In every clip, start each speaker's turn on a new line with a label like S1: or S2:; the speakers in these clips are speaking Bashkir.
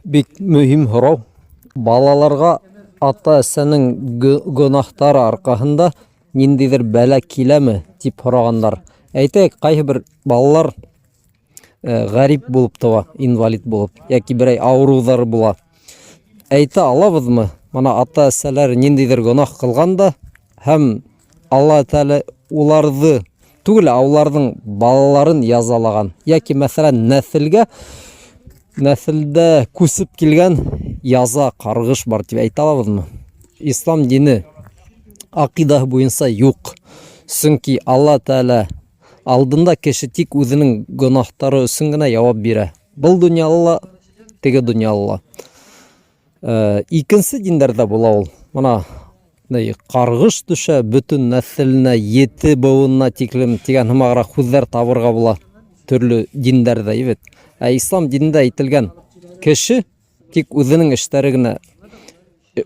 S1: Бик мөһим һорау. Балаларға ата-әсәнең гөнаһтары арҡаһында ниндәйҙер бәлә киләме, тип һорағандар. Әйтәйек, ҡайһы бер балалар ғәрип булып тыуа, инвалид булып, йәки берәй ауырыуҙары була. Әйтә алабыҙмы, мына ата-әсәләре ниндәйҙер гонаһ ҡылған да, һәм Алла Тәғәлә уларҙы түгел, ә уларҙың балаларын язалаған. Йәки, мәҫәлән, нәҫелгә нәҫелдә күсеп килгән яза, ҡарғыш бар тип әйтә алабыҙмы? Ислам дине аҡидаһы буйынса юҡ. Сөнки Алла Тәғәлә алдында кеше тик үҙенең гонаһтары өсөн генә яуап бирә. Был донъяла ла, теге донъяла ла. Икенсе диндәрҙә була ул. Мына ҡарғыш төшә бөтөн нәҫеленә, ете быуынына тиклем тигән һымағыраҡ һүҙҙәр табырға була төрлө диндәрҙә, бит. Ә ислам динендә әйтелгән кеше тик үҙенең эштәре генә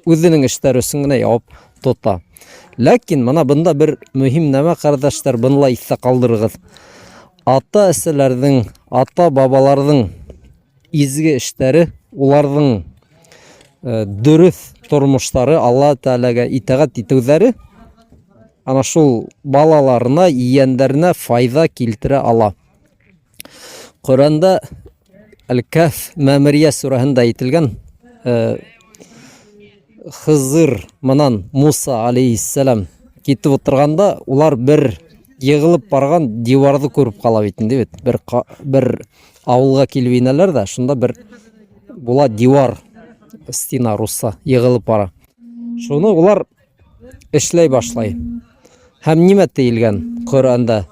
S1: үҙенең эштәре өсөн генә яуап тота. Ләкин мына бында бер мөһим нәмә, ҡәрҙәштәр, быны ла иҫтә ҡалдырығыҙ. Ата-әсәләрҙең, ата-бабаларҙың изге эштәре, уларҙың дөрөҫ тормоштары, Алла Тәғәләгә итәғәт итеүҙәре ана шул балаларына, ейәндәренә файҙа килтерә ала. Ҡөрьәндә Әл-Кәһф Мәмерйә сүрәһендә әйтелгән, Хызыр менән Муса алейхиссәләм китеп утырғанда, улар бер йығылып барған диварҙы күреп ҡала бит инде бит. Бер бер ауылға килеп инәләр ҙә, шунда бер була дивар, стена русса, йығылып бара. Шуны улар эшләй башлай. Һәм нимә тейелгән Ҡөрьәндә?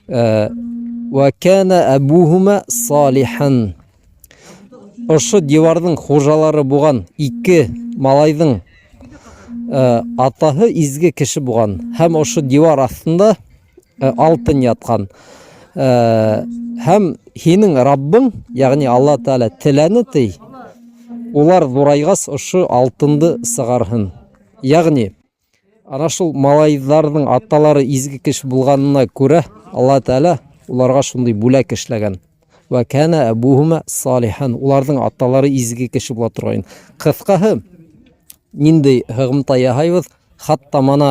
S1: Вә кәнә әбүһүмә салихан. Ошо диварҙың хужалары булған ике малайҙың атаһы изге кеше булған һәм ошо дивар аҫтында алтын ятҡан. Һәм һинең Раббың, ягъни Алла Тәғәлә теләне ти, улар ҙурайғас ошо алтынды сығарһын. Ягъни ана шул малайҙарҙың аталары изге кеше булғанына күрә Алла Тәғәлә уларға шундай бүләк эшләгән. Вә кәнә әбүһүмә салихан. Уларҙың аталары изге кеше була торғайны. Ҡыҫҡаһы, ниндәй һығымта яһайбыҙ, хатта мана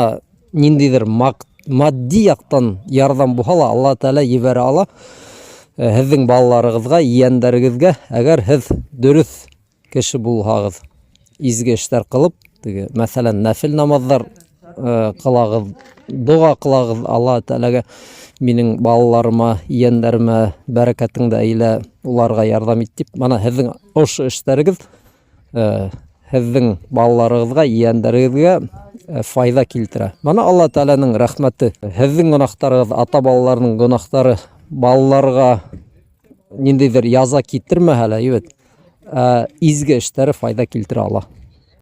S1: ниндәйҙер матди яҡтан ярҙам булһа ла Алла Тәғәлә ебәрә ала һеҙҙең балаларығыҙға, ейәндәрегеҙгә, әгәр һеҙ дөрөҫ кеше булһағыҙ, изге эштәр ҡылып, теге, мәҫәлән, нәфел намаҙҙар ҡылағыҙ, доға ҡылағыҙ Алла Тәғәләгә, минең балаларыма, ейәндәремә бәрәкәтеңде әйлә, уларға ярҙам ит тип, мана һеҙҙең ошо эштәрегеҙ һеҙҙең балаларығыҙға, ейәндәрегеҙгә файҙа килтерә. Мана Алла Тәғәләнең рәхмәте. Һеҙҙең гөнаһтарығыҙ, ата-балаларының гөнаһтары балаларға ниндәйҙер яза китермәһә лә, бит, изге эштәре файҙа килтерә ала.